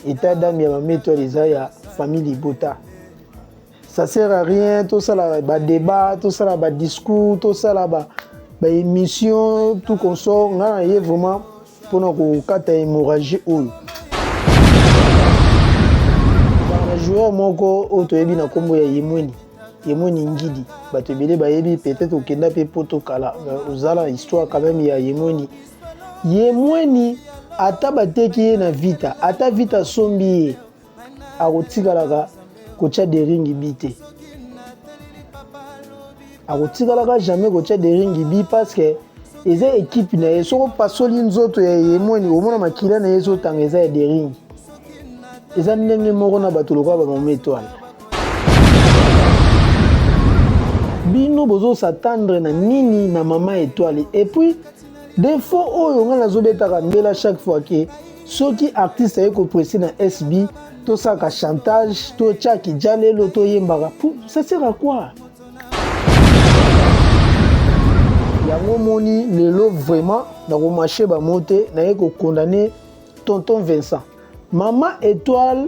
Etat d'âme ya mama Etoile eza ya famille libota. Ça sert à rien tosala ba débat, tosala ba discours, tosala ba ba émission tout consort nga na ye vraiment mpona kokata hémorragie oyo. Na joueur moko oyo toyebi na nkombo ya Yemweni, Yemweni Ngidi, bato ebele bayebi peut-être okenda mpe poto kala, ozala histoire quand même ya Yemweni. Yemweni ata bateki ye na Vita, ata Vita asombi ye, akotikalaka kotya Deringi bi te. Akotikalaka jamais kotya Deringi bi parce que eza ekipe na ye. Soki opasoli nzoto ya Yemweni, omona makila na ye ezotanga eza ya Deringi. Eza ndenge moko na bato lokola ba Mama Etoile. Bino bozo s'attendre na nini na Mama Etoile? Et puis Defaut oyo nga nazobetaka mbela chaque fois ke soki artiste aye kopresse na SB tosalaka chantage totya kijalelo toyembaka ça sert à quoi? Yango moni lelo vraiment nakomashe bamo te naye kokondane tonton Vincent mama Etoile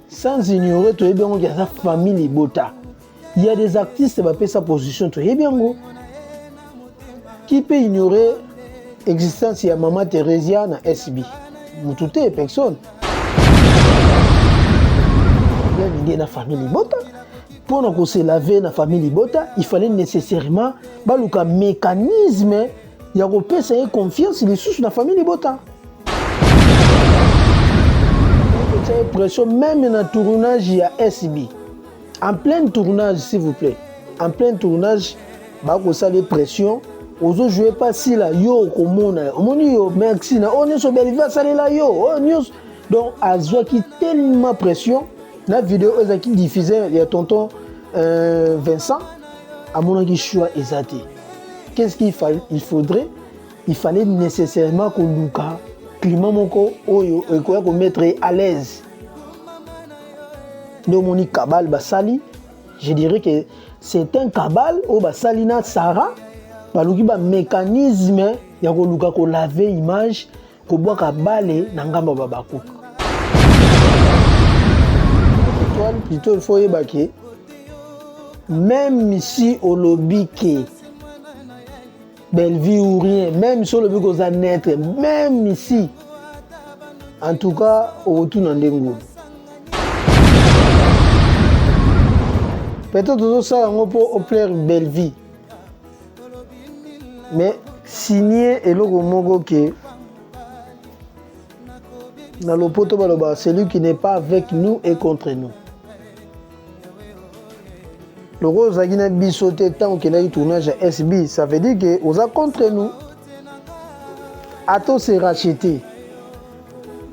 sans ignorer toyebi yango ke aza famille libota. Il y a des artistes bapesa position toyebi yango. Qui peut ignorer existence ya mama Theresia na SB? Mutu te, personne. Problème nde na famille libota. Mpo na kose laver na famille libota, il fallait nécessairement baluka mécanisme ya kopesa ye confiance lisusu na famille libota. Kotia ye pression même na tournage ya SB. En plein tournage, s'il vous plaît. En plein tournage, bakosala pression. Ozo jouer pas sila yo okomona. Omoni yo merci na oyo nyonso Bellevue asalela yo. Oyo nyonso. Donc azwaki tellement pression na vidéo oyo ezalaki diffusée ya tonton Vincent amonaki choix eza te. Qu'est-ce qu'il fallait, il faudrait? Il fallait nécessairement koluka climat moko oyo ekoya komettre à l'aise. Nde omoni kabal basali, je dirais que c'est un kabal oyo basali na Sarah, baluki ba mécanisme ya koluka kolave image, kobwaka bale na ngambo ya babakuka. Étoile, plutôt il faut oyeba ke même si olobi ke Bellevue ou rien, même si olobi koza neutre, même si, en tout cas okotuna nde ngulu. Peut-être ozosala yango mpo oplaire Bellevue, mais signe eloko moko ke na lopoto baloba celui qui n'est pas avec nous est contre nous. Lokola ozalaki na biso te ntango okendaki tournage ya SB, ça veut dire que oza contre nous. Ata se racheter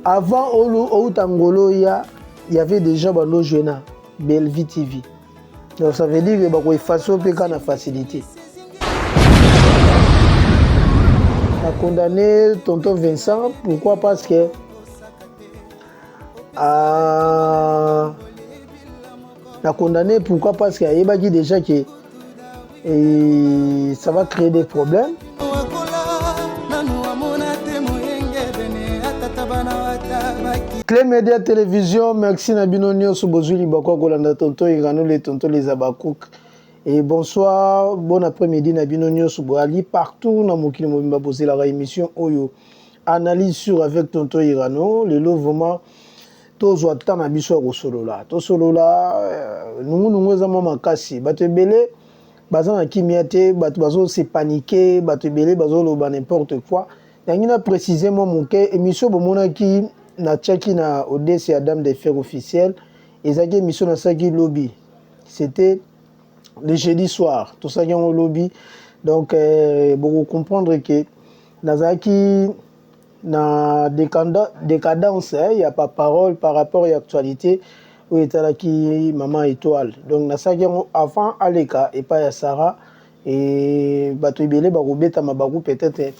avant outa ngolo ya y avait déjà bando jouer na Bellevue TV, donc ça veut dire que bako effacer mpe kaka na facilité. Na condamné tonton Vincent, pourquoi? Parce que na condamné pourquoi? Parce que ayebaki déjà que et ça va créer des problèmes. Clé Media Télévision, merci na bino nyonso bozwi libaku ya kolanda tonton Irano le tonton les Abakouk. Et bonsoir, bon après-midi na bino nyonso boali partout na mokili mobimba bozelaka émission oyo analyse sur avec tonton Irano. Lelo vraiment tozwa temps na biso ya kosolola. Tosolola nungu nungu eza mwa makasi. Bato ebele baza na kimia te, bato bazo se paniquer, bato ebele bazoloba n'importe quoi. Yangi na préciser mwa moke, émission bomonaki natiaki na Odesse ya Dame de Fer officielle, ezalaki émission nasalaki lobi. C'était le jeudi soir, tosalaki yango lobi. Donc boko comprendre que nazalaki na décadence ya pa parole par rapport ya actualité oyo etalaki Mama Étoile. Donc nasalaki yango avant aleka epai ya Sarah et bato ebele bakobeta mabaku peut-être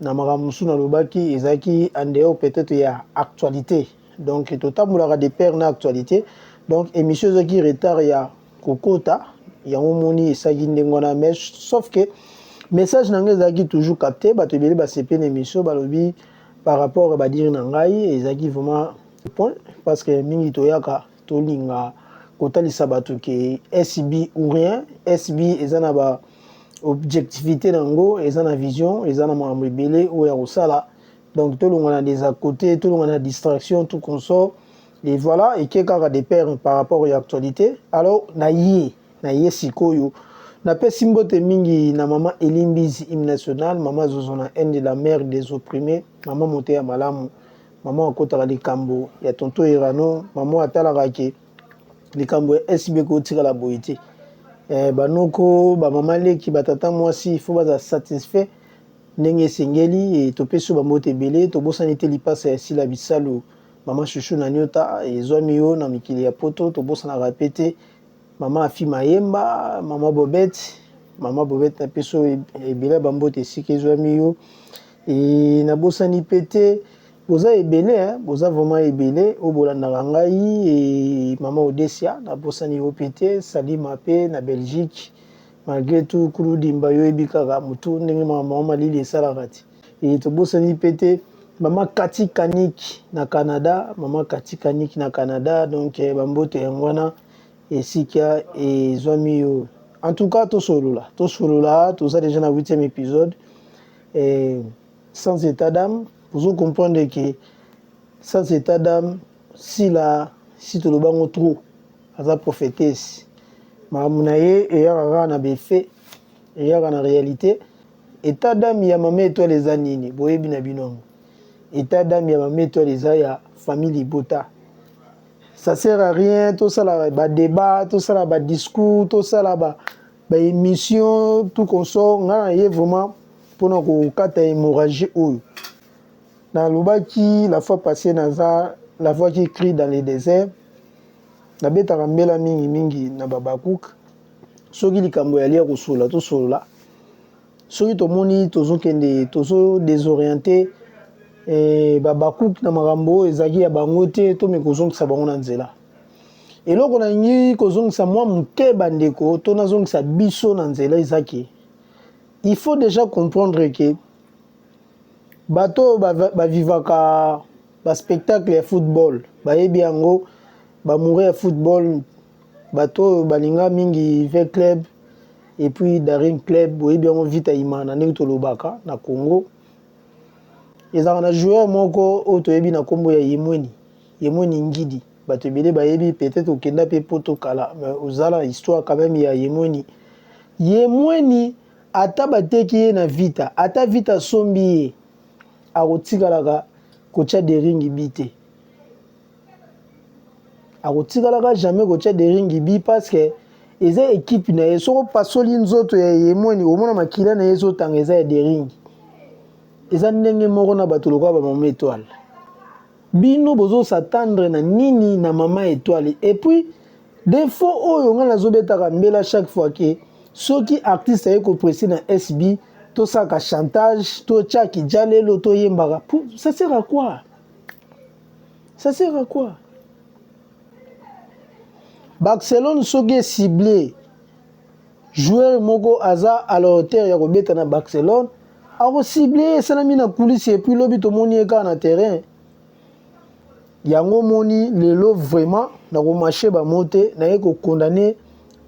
na makambo mosusu nalobaki ezalaki en dehors peut-être ya actualité. Donc totambolaka de pair na actualité. Donc émission ezalaki retard ya kokota, yango moni esalaki ndenge wana, mais sauf que message na ngai ezalaki toujours capté. Bato ebele basepe na émission, balobi par rapport badire na ngai ezalaki vraiment Point, parce que mingi toyaka tolinga kotalisa bato ke SB ou rien. SB eza na ba objectivité na yango, eza na vision, eza na makambo ebele oyo ya kosala. Donc tolongwa na des à côté, tolongwa na distraction, tout consort, et voilà, eke kaka de pair par rapport ya actualité. Alors na ye na ye sikoyo, napesi mbote mingi na mama Elimbizi, hymne national, mama Zozo na Inde, la mère des opprimés, mama mote ya malamu, mama akotaka likambo ya tonto Irano, mama atalaka ke likambo ya SB kotikala boye te. Banoko, bamama leki, batata mwasi, faut baza satisfait ndenge esengeli. E, topesi yo bambote ebele. Tobosani te lipasa ya Sila Bisalu, mama Shushu na Nyota, ezwami yo na mikili ya Poto. Tobosanaka pe te mama Afi Mayemba, mama Bobet. Mama Bobet, napesi yo ebele ya bambote esika ezwami yo. E, nabosani mpe te, boza ebele, hein? Boza vraiment ebele oyo bolandaka ngai. E, mama Odesia, nabosani yo mpe te. Salima mpe na Belgique. Malgré tout, kuludimba, yo oyebi kaka motu ndenge mama malili esalaka ti. E, tobosani mpe te mama Kati Kaniki na Canada, mama Kati Kaniki na Canada. Donc bambote yango wana esika ezwami yo. En tout cas, tosolola, tosolola, toza déjà na 8e épisode. Sans état d'âme, bozo comprendre ke sans état d'âme, Sila si tolobango trop, aza prophétesse. Makambo na ye eyaka kaka na befe, eyaka na réalité. État d'âme ya mama Étoile eza nini? Boyebi na bino yango. État d'âme ya mama Étoile eza ya famille libota. Ça sert à rien tosala badébat, tosala badiscours, tosala baémission, tout consort. Ngai na ye vraiment mpona kokata hémorragie oyo nalobaki la fois passée, naza la voix qui crie dans le désert. Nabetaka mbela mingimingi na babakuka. Soki likambo yali ya kosolola, tosolola. Soki tomoni tozokende, tozodésoriente babakuki na makambo oyo ezalaki ya bango te, tomi kozongisa bango na nzela. Eloko nalingi kozongisa mwa moke, bandeko, to nazongisa biso na nzela, ezaki il faut déjà comprendre ke bato oyo bavivaka baspectacle ya football bayebi yango, bamoure ya football, bato oyo balinga mingi V Club et puis Daring Club, boyebi yango, Vita Imana ndenge tolobaka na Congo. Ezalaka na joueur moko oyo toyebi na nkombo ya Yemweni, Yemweni Ngidi. Bato ebele bayebi, peut-être okenda mpe Poto kala, mais ozala histoire quand même ya Yemweni. Yemweni, ata bateki ye na Vita, ata Vita asombi ye, akotikalaka kotia Daring but te, akotikalaka jamais kotia Daring but, parce que eza équipe na ye. Soki opasoli nzoto ya Yemweni, omona makila na ye ezotanga, eza ya Daring. Eza ndenge moko na bato lokola bamama Étoile. Bino bozos'attendre na nini na mama Étoile? Et puis défaut oyo ngai nazobetaka mbela chaque fois ke soki artiste aye kopresse na SB, tosalaka chantage, totiaki ja lelo, toyembaka, ça sert à quoi? Ça sert à quoi? Barcelone soki ecible joueur moko aza à la hauteur ya kobeta na Barcelone, akocible, esalami na coulisse, et puis lobi tomoni ye kaka na terrain. Yango moni lelo vraiment nakomarche bamo te. Naye kokondamner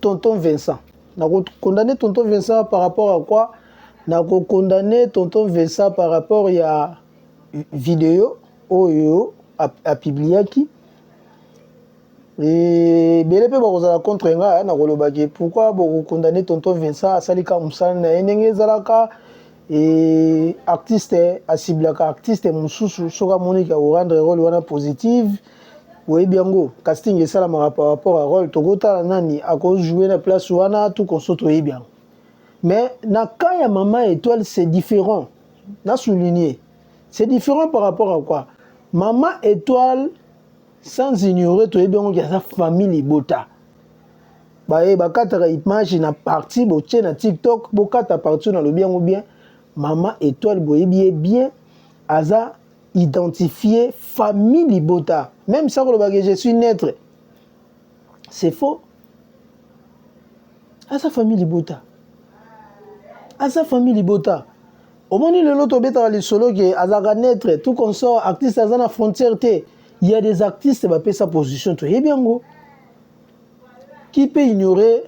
tonton Vincent. Nakokondamner tonton Vincent par rapport à quoi? Nakokondamner tonton Vincent par rapport ya video oyo apubliaki. Ebele mpe bakozala contre nga na kolobaki: pourquoi bokokondamner tonton Vincent? Asali kaka mosala na ye ndenge ezalaka. E, artiste aciblaka artiste mosusu soki amoniki akorendre rôle wana positive. Oyebi yango, casting esalamaka par rapport à rôle, tokotala nani akojoue na place wana, tout conso, toyebi yango. Mais na cas ya mama Étoile, c'est différent. Na souligner, c'est différent par rapport à quoi? Mama Étoile, sans ignorer, toyebi yango aza famille libota. Baye bakataka image na parti, botie na TikTok, bokata parti, nalobi yango bien. Mama Étoile, boyebi ye bien, aza identifié famille libota. Même ça kolobaka "je suis neutre", c'est faux. Aza famille libota, aza famille libota. Omoni lelo tobetaka lisolo ke azalaka neutre, tout consort. Artiste aza na frontière te. Il y a des artistes bapesa position, toyebi yango. Qui peut ignorer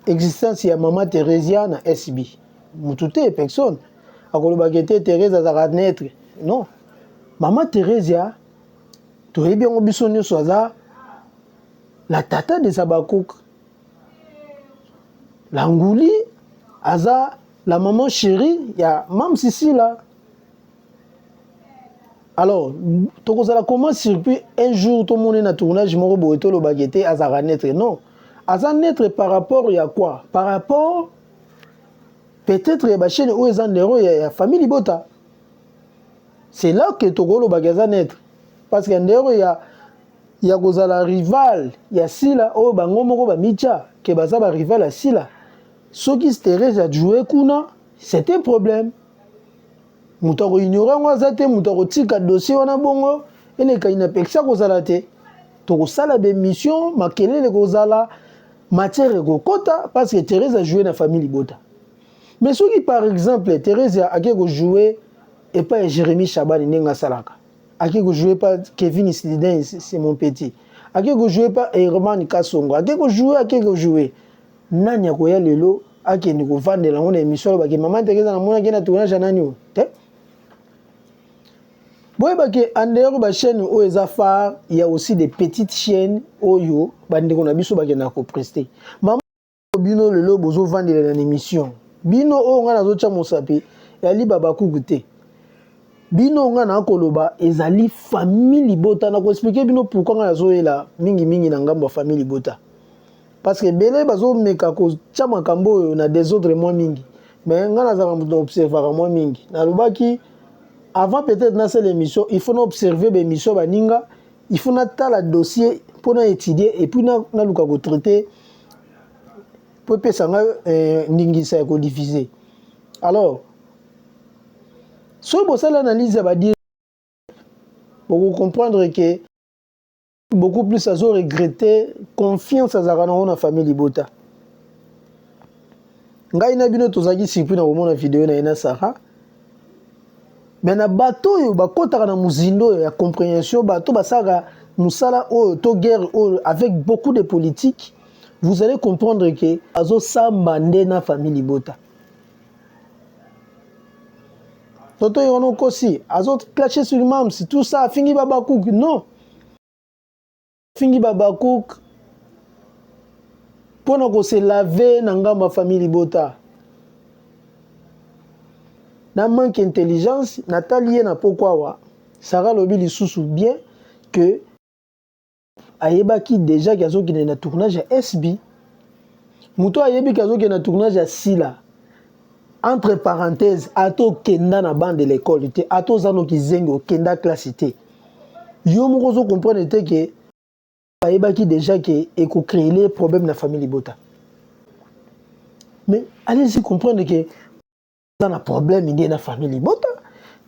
existence ya mama Theresia na SB? Mutu te, personne akolobaka ete Therese azalaka neutre. Non, mama Theresia, toyebi yango biso nyonso, aza la tata des Abakouk, la nguli, aza la maman chérie ya Mam Sisila. Alors tokozala comment surpris un jour tomoni na tournage moko boye, tolobaka ete azalaka neutre? Non, aza neutre par rapport ya quoi? Par rapport peut-être ya bachaîne oyo eza ndero ya famille libota. C'est là que tokolobaka aza neutre, parce que ndero ya kozala rival ya Sila, oyo bango moko bamitya ke baza barival ya Sila, soki Thérèse ajoue kuna, c'est un problème. Moto akoignore yango aza te. Moto akotika dossier wana bongo elekai na pekisa kozala te. Tokosala baémission, makelele kozala, matière ekokota, parce que Thérèse ajoue na famille libota. Mais soki par exemple Thérèse ake kojoue epai ya Jérémi Chabani, ndenge asalaka, ake kojoue pa Kevin Sliden, c'est mon petit, ake kojoue pa Herman Kasongo, ake kojoue, ake kojoue, nani akoya lelo akende kovandela yango na émission, alobaki mama Thérèse namonaki na tournage ya nani oyo te? Boyebaki, en dehors bachaîne oyo eza phare, ya aussi des petites chaînes oyo bandeko na biso bakendaka koprester. Mama, bino lelo bozovandela na émission, bino oyo ngai nazotya mosapi, yali babakuku te. Bino, ngai na koloba ezali famille libota. Na koexpliquer bino pourquoi ngai nazoyela mingimingi na ngambo ya famille libota, parce que ebele bazomeka kotya makambo oyo na désordre mwa mingi. Mais ngai nazalaka moto na observaka mwa mingi. Nalobaki avant peut-être nasala émission, il faut na observer baémission baninga, il faut natala dossier mpo na étudier et puis naluka kotraiter mpo epesa ngai ndingisa ya kodiffuser. Alors soki bosali analyse ya badire, bokocomprendre ke beaucoup plus azo regretter confiance azalaka nango na famille libota. Ngai na bino tozalaki surpris na komona video na ye na Sara. Me na bato oyo bakɔtaka na mozindo oyo ya compréhension, bato basalaka mosala oyo to guerre oyo avec beaucoup de politique, vous allez comprendre ke azosamba nde na famille libota. Toto oyo wana okosi, azoclashe sur Mams, tout ça, afingi babakuki. Non, afingi babakuk mpona kose laver na ngambo ya famille libota na manque intelligence. Natali ye na poko awa, Sara alobi lisusu bien que ayebaki déjà ke azokende na tournage ya SB. Moto ayebi ke azokende na tournage ya Sila, entre parenthèse, ata okenda na bande de l'école te, ata oza noki zengi, okenda classe te, yo moko ozocomprendre te ke ayebaki déjà ke ekocréer problème na famille libota. Mais allez-y comprendre ke aza na problème nde na famille libota.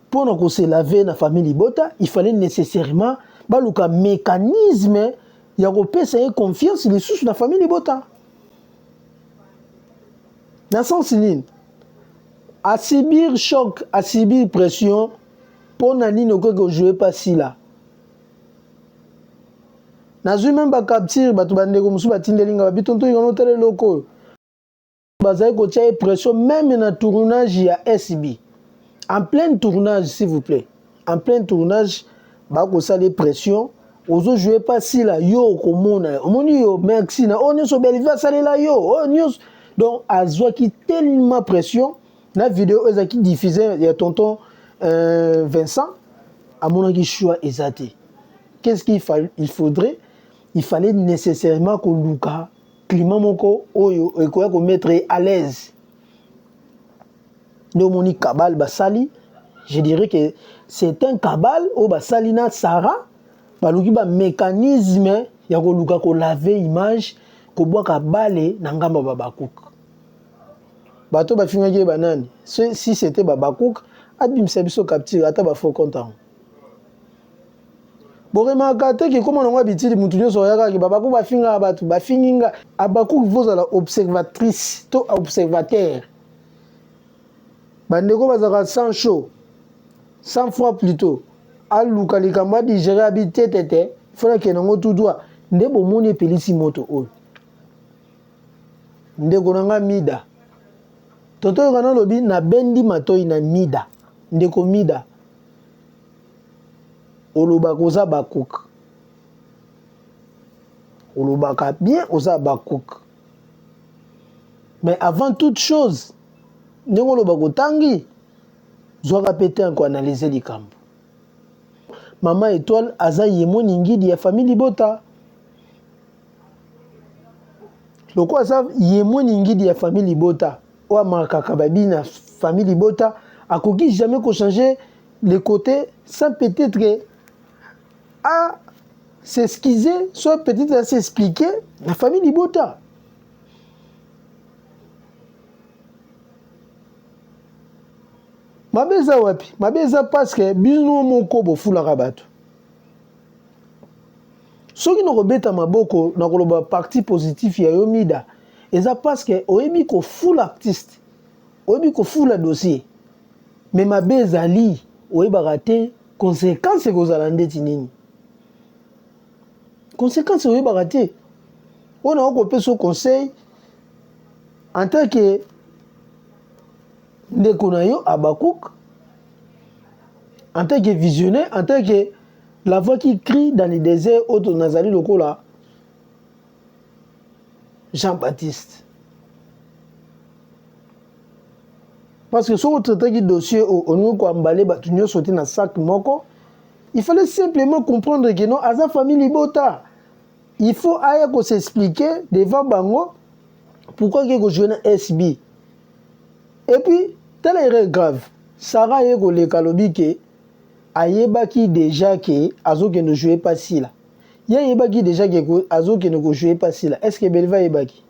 Mpona kose laver na famille libota, il fallait nécessairement baluka mécanisme ya kopesa ye confiance lisusu na famille libota. Na sens nini? Asubir choc, asubir pression. Mpo na nini okoki kojoue pa Sila? Nazwi même bacapture, bato, bandeko mosusu batindeli nga, babi: "Tonto yikana, otala eloko oyo." Bazali kotia ye pression même na tournage ya SB, en plein tournage, s'il vous plaît, en plein tournage bakosala ye pression: "Ozojoue pa Sila, yo okomona, omoni yo, merci na oyo nyonso Belive asalela yo, oyo nyonso." Donc azwaki tellement pression na video oyo ezalaki diffusé ya tonton Vincent, amonaki choix eza te. Qu'est-ce qu'il il faudrait? Il fallait nécessairement koluka climat moko oyo ekoya komettre à l'aise. Nde omoni cabale basali. Je dirais que c'est un cabale oyo basali na Sarah. Baluki bamécanisme ya koluka kolaver image, kobwaka bale na ngambo ya babakuk. Bato bafingaki ye banani? Si c'était babakuk, abimisa biso capture, ata bafaux compte yango. Boremarka te ke koma nango habitude, mutu nyonso oyakaki babakuk bafingaka bato, bafingi nga. Abakuk, vozala observatrice to observateur. Bandeko bazalaka sans chaud sans froid plutôt. aluka likambo adigere abi te te te fo nakende yango tout droit nde bomoni epelisi moto oyo ndeko na nga mida tonton yoka nalobi nabendi matoi na mida ndeko mida olobaka oza bakuk olobaka bien oza bakuk mais avant toute chose ndenge olobaka otangi zwaka mpe temps koanalyse likambo mama etoile aza yemoni ngidi ya famille libota lokola aza yemoni ngidi ya famille libota oyo amarkaka babi na famille libota akoki jamais kochanger le côté sans peut-être à s'excuser soit peut-être à s'expliquer na famille libota. Mabe eza wapi? Mabe eza parce que bino moko bofulaka bato. Soki nakobeta maboko nakoloba parti positif ya yo mida eza parce que oyebi kofula artiste, oyebi kofula dossier. Mais mabe ezali oyebaka te conséquence ekozala ndeti nini. Conséquence oyebaka te. Oyo nakoki kopesa yo conseil en tant que ndeko na yo Habacuc, en tant que visionnaire, en tant que la voix qui crie dans le désert oyo nazali lokola Jean-Baptiste. Parce que soki otraitaki dossier oyo olingi koambale bato nyonso te na sac moko, il fallait simplement comprendre que non, aza famille libota. Il faut aya ko s'expliquer devant bango pourquoi ke ko jouer na SB. Et puis tala erreur grave, Sarah aye koleka alobi ke ayebaki déjà ke azokende jouer pa Sila. Ye ayebaki déjà ke azokende ko jouer pa Sila. Est-ce que Belva ayebaki?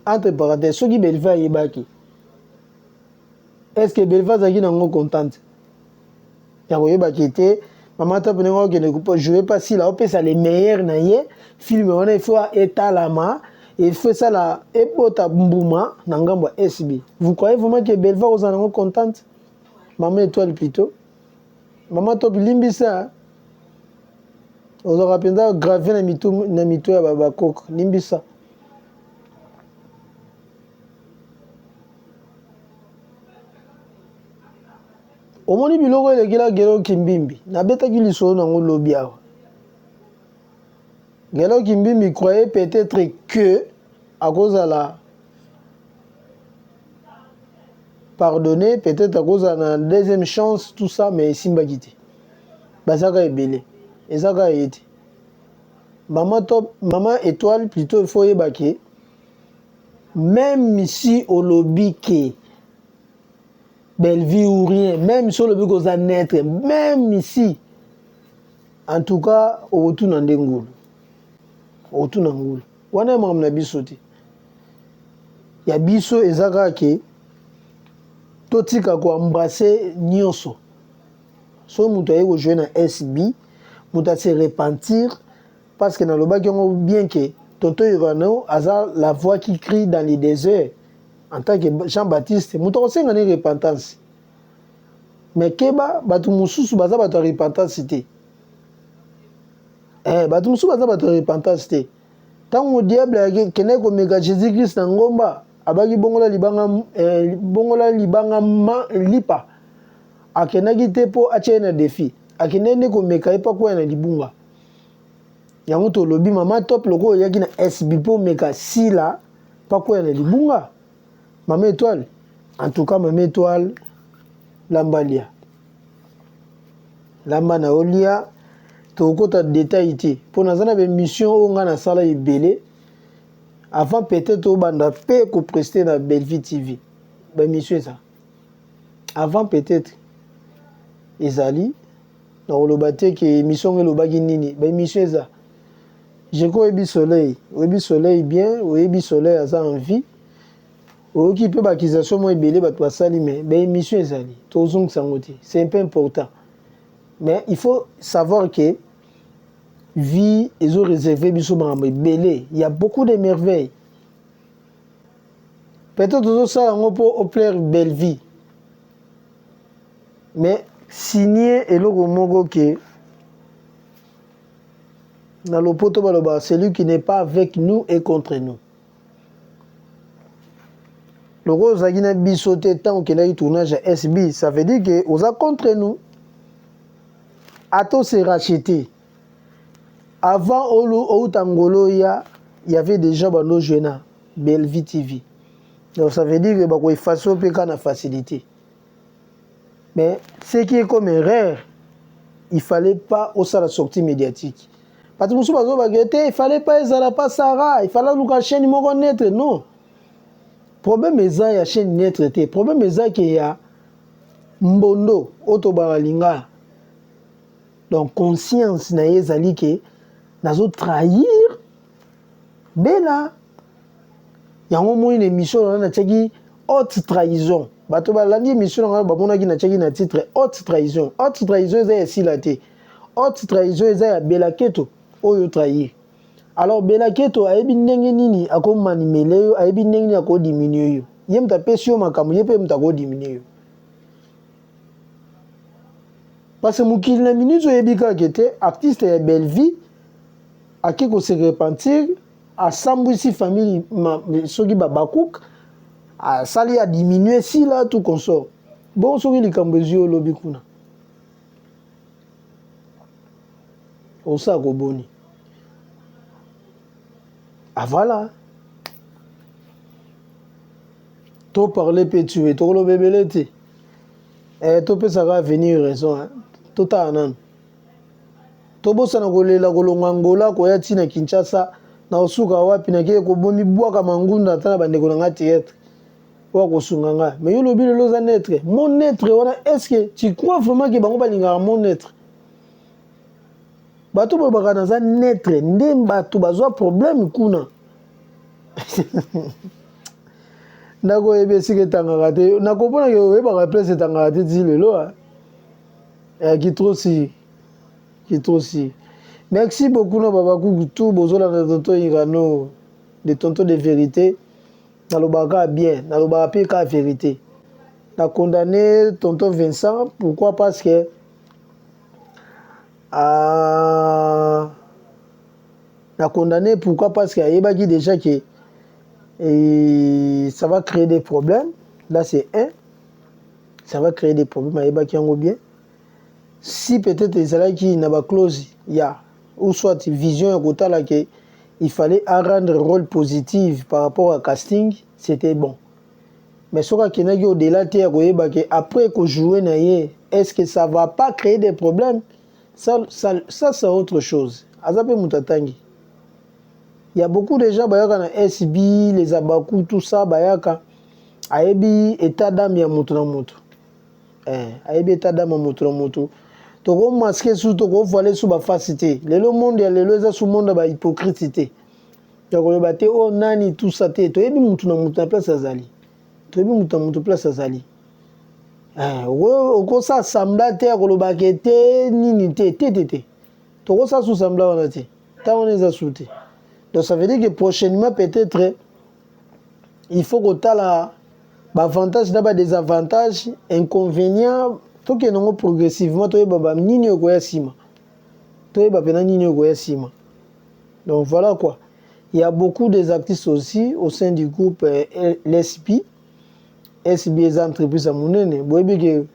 Entre parenthèses, soki Belva ayebaki, est-ce que Belva azalaki nango contente ya koyebaki te mama top ndenge okende jouer pa Sila, opesa le meilleur na ye film wana il faut etalama, il faut esala ebota mbuma na ngambo ya SB. Vous croyez vraiment que Belva kozala nango contente? Mama étoile plutôt, mama top limbisa, ozalaka mpenza grave na mitu, na mitu ya bakoko, limbisa. Omoni biloko elekela Gelo Kimbimbi, nabetaki lisolo nango lobi awa. Gelo Kimbimbi croyait peut-être que akozala pardonné, peut-être akozala na deuxième chance, tout ça, mais esimbaki te. Bazaka ebele, ezaka ye te. Mama top, mama étoile plutôt, il faut oyeba ke même si olobi ke Bellevue ou rien, même si olobi koza neutre, même si, en tout cas okotuna nde ngulu, okotuna ngulu wana ya makambo na biso te. Ya biso eza kaka ke totika koembrasse nyonso. Soki moto aye kojouer na SB, moto ase repentir, parce que nalobaki yango bien ke tonton Urano aza la voix qui crie dans les déserts en tant que Jean-Baptiste, moto akosenga ne repentance. Mais keba, bato mosusu baza bato ya repentance te. Bato mosusu baza bato ya repentance te. Ntango diable akendaki komeka Jésus-Christ na ngomba, abaki bongola libanga, bongola libanga ma, lipa. Akendaki te mpo atia ye na défi, akendaki nde komeka ye mpo akwea na libunga. Yango tolobi mama top lokola oyaki na SB mpo omeka Sila mpo akwea na libunga. Mama étoile, en tout cas mama étoile, lamba lia, lamba na olia. Tokokota détail te mpo naza na baémission oyo ngai nasala ebele avant peut-être obanda mpe koprester na Bellevue TV. Baémission eza avant peut-être ezali nakoloba te ke émission ngo elobaki nini. Baémission eza jeko, oyebi soleil, oyebi soleil bien, oyebi soleil aza en vie, oyoki mpe baaccusation moko ebele bato basali, mais baémission ezali, tozongisa yango te, c'est un peu important. Mais il faut savoir que vie ezo réserve biso makambo ebele, il y a beaucoup de merveilles. Peut-être tozosala yango mpo oplaire belle vie, mais signer eloko moko ke na lopoto balobaka celui qui n'est pas avec nous est contre nous. Lokola ozalaki na biso te ntango okendaki tournage ya SB, ça veut dire que oza contre nous. Ata ose racheter avant outa ngolo ya y avait déjà bando jouer na Bellevue TV. Donc ça veut dire que bako effacer mpe kaka na facilité. Mais ce qui est comme erreur, il fallait pas osala sortie médiatique. Bato mosusu bazobaka te, il fallait pas ezala pa Sarah, il fallait luka chaîne moko neutre. Non, problème eza ya chaîne neutre te, problème eza ke ya mbondo oyo tobaka lingala. Donc conscience na ye ezali ke nazotrahir Bela. Yango omoni na émission na natiaki haute trahison. Bato balandi émission na ngai bamonaki natiaki na titre haute trahison. Haute trahison eza ya esila te, haute trahison eza ya Bela Keto oyo trahir. Alors Bela Keto ayebi ndenge nini akomanimele yo, ayebi ndenge nini akodiminuer yo. Ye moto apesi yo makambo, ye mpe moto akodiminuer yo. Parce que mokili na minute oyebi kaka te, artiste ya Bellevue ake kose repentir, asambwisi famille soki babakuk asali adiminue sila tout consort. Bon, soki likambo ezwi olobi kuna osala koboni. Ah voilà, to parler mpe tue tokoloba ebele te. Eh, topesaka avenir raison, hein. Totala nanu, tobosana kolela kolongwa Angola koya ntina Kinshasa na kosuka wapi, nakeye kobomi bwaka mangunda ata na bandeko na nga théâtre oyo akosunga nga. Mais yo lobi lelo oza neutre, mon neutre wana, est ce que tu crois vraiment ke bango balingaka mon neutre? Bato bolobaka naza neutre nde bato bazwa problème kuna. Ndako oyebi esika etangaka te, nakomponake oyebaka place etangaka te ti lelo. Kitrosi kitrosi, merci beaucoup na babakuku tout bozolanda tonton Irano, de tonton de vérité. Nalobaka bien, nalobaka mpe kaka vérité. Na condamné tonton Vincent, pourquoi? Parce que na condamné pourquoi? Parce que ayebaki déjà que et ça va créer des problèmes. Là c'est un, ça va créer des problèmes, ayebaki yango bien. Si peut-être ezalaki na baclause ya ou soit vision ya kotala ke il fallait rendre rôle positif par rapport à casting, c'était bon. Mais soki akendaki au-delà te ya koyeba ke après kojouer na ye, est-ce que ça va pas créer des problèmes? Ça, ça, ça c'est autre chose. Aza mpe moto atangi. Il y a beaucoup de gens bayaka na SB, les abaku, tout ça, bayaka ayebi état d'âme ya moto na moto. Ayebi état d'âme ya moto na moto. Tokomasquer su, tokovoiler su bafasi te. Lelo monde ya lelo eza su monde ya bahypocrite te, ya koloba te oyo nani tout ça te. Toyebi mutu na mutu na place azali, toyebi mutu na mutu place azali. Okosala semblant te ya kolobaka te nini te te te te, tokosala su semblant wana te, ntango wana eza su te. Donc ça veut dire que prochainement peut-être il faut kotala baavantage na badésavantage, inconvénient, tokende yango progressivement, toyeba banini oyo ekoya nsima, toyeba mpena nini oyo ekoya nsima. Donc voilà quoi. Il y a beaucoup des artistes aussi au sein du groupe l'SB. SB eza entreprise ya monene. Boyebi ke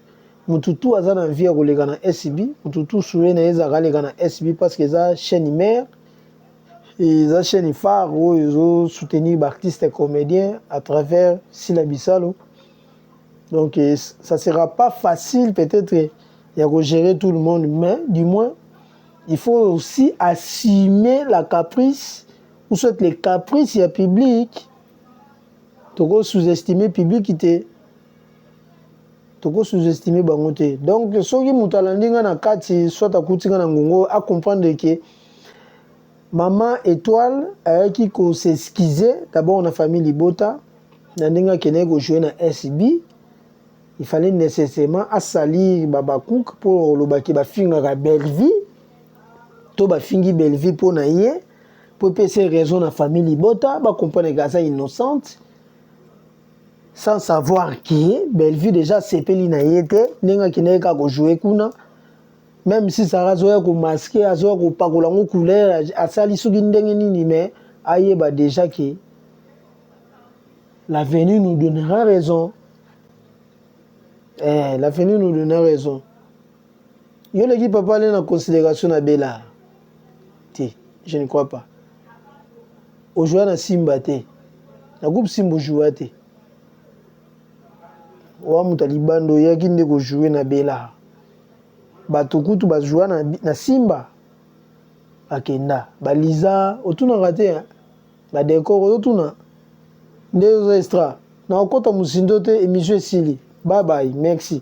mutu tu aza na vie ya koleka na SB, mutu tu suye na ye ezalaka aleka na SB parce que eza chaîne mère, eza chaîne phare oyo ezosoutenir baartiste comédien à travers Sila Bisalo. Donc ça sera pas facile peut-être ya kogérer tout le monde, mais du moins il faut aussi assumer la caprice ou soit les caprices ya public. Toko sous-estimer public te, toko sous-estimer bango te. Donc soki moto alandi nga na kati, soit akuti nga na ngongo, acomprendre ke mama Étoile ayaki kos'excuser d'abord na famille libota na ndenge akendaki kojouer na SB. Il fallait nécessairement asalir babakouk mpo olobaki bafingaka Bellevie to bafingi Bellevie mpo na ye, mpo epesa raison na famille libota bacomprendre ke aza innocente. Sans savoir que Bellevue déjà asepeli na ye te ndenge akendaki kaka kojoue kuna. Même si Sarah azoya komaske, azoya kopakola yango couleur, asali soki ndenge nini, mais ayeba déjà que l'avenir nous donnera raison. Eh, l'avenir nous donnera raison. Yo leki papa ale na considération na Bela te, je ne crois pas. Ojoua na Simba te, na groupe Simba ojoua te. Owa moto ya libanda, oyaki nde kojoue na Bela. Bato kutu bajoua na Simba bakenda baliza, otunaka te badécor, ozotuna nde oza extra na okota mosindo te. Émission esili, bye bye, merci.